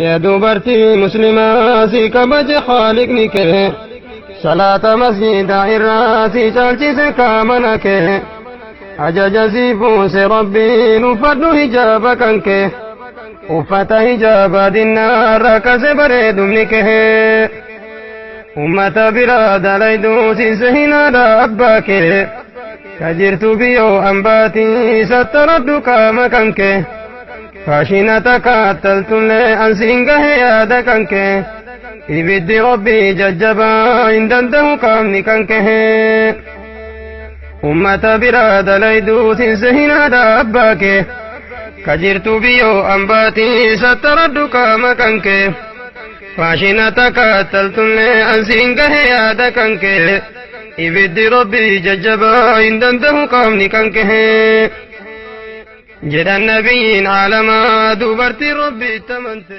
Yaa dubartii muslimaa si kabaje haaliqni kee, salaata masjidaa irraa si caalchise kaamana kee, ajaja si buuse rabbiin uffadhu hijaaba kan kee, uffata hijaaba dinnaa rakkase bareedumni kee, ummata biraa dalayduu sinse hinaadha abbaa kee, ka jirtu biyyoo ambaatii sattaradhu qaama kan kee. Faashina takkaattaltullee ansiin gahe yaada kan kee, ibiddi rabbii jajjabaa hin danda'u qaamni kan kee, ummata biraa dalayduu sinse hinaadha abbaa kee, ka jirtu biyyoo ambaatii sattaradhu qaama kan kee, faashina takkaattaltullee ansiin gahe yaada kan kee, ibiddi rabbii jajjabaa hin danda'u qaamni kan kee. Jedhan nabiyyiin aalamaa dubartii rabbi itti amante.